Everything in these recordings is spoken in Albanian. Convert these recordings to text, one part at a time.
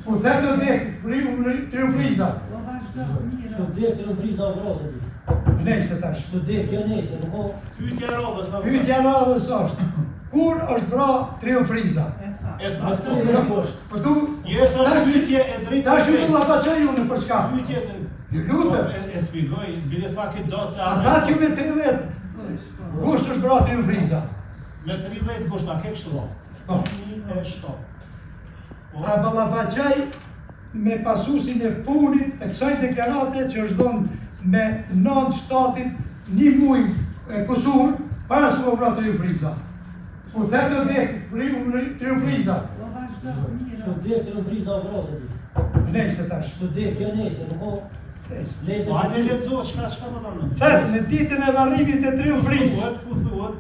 Ku the të dek, Triumf Riza. Su dek Triumf Riza o vrasë ti. Nejse tash. Su dek, jo nejse, nuk o. Pyetja e radhës apo? Pyetja e radhës është, kur është vra Triumf Riza? E tha Në këtu. 30 gusht. Po du, Jo, se është tash- pyetje e drejtë. Tash ju ballafaqoj unë për çka? Pyetje të Ju lutem. Po, E shpjegoj, bile tha këtë datë se A thatë ju me 30 gusht është vra Triumf Riza? Me 30 gusht, a ke kështu? Po. 2007. Po. A ballafaqoj me pasusin e fundit të kësaj deklarate që është dhënë me 9 shtatit një muaj e kusur para se u vra Triumf Riza. Ku the të dek, Triumf Riza. Su dek Triumf Riza o vrasë ti. Nejse tash. Su dek, jo nejse, nuk o. Nejse. Nejse. Po hajde lexo çka po thonë. Thet në ditën e varrimit të Triumf Rizës. Thuhet, ku thuhet?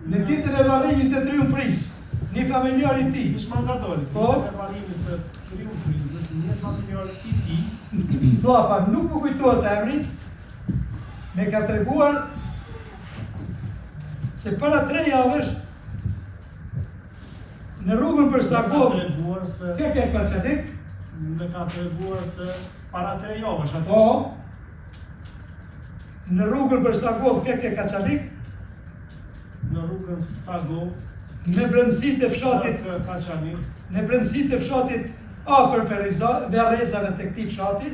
Në ditën e varrimit të Triumf Rizës, një familjar i tij, Ish ma nga doli. Po. Ditën e varrimit të Triumf Rizës, një familjar i tij, Pllafa nuk më kujtohet emri, me ka treguar se para 3 javësh në rrugën për ka Stakov, treguar se ke ke Kaçanik, më ka treguar se para 3 javësh atë. po, në rrugën për Stakov, ke ke Kaçanik, Në rrugën Stagov, në brendësi të fshatit, të Kaçanik, në brendësi të fshatit afër Feriza, Varrezave të këtij fshati,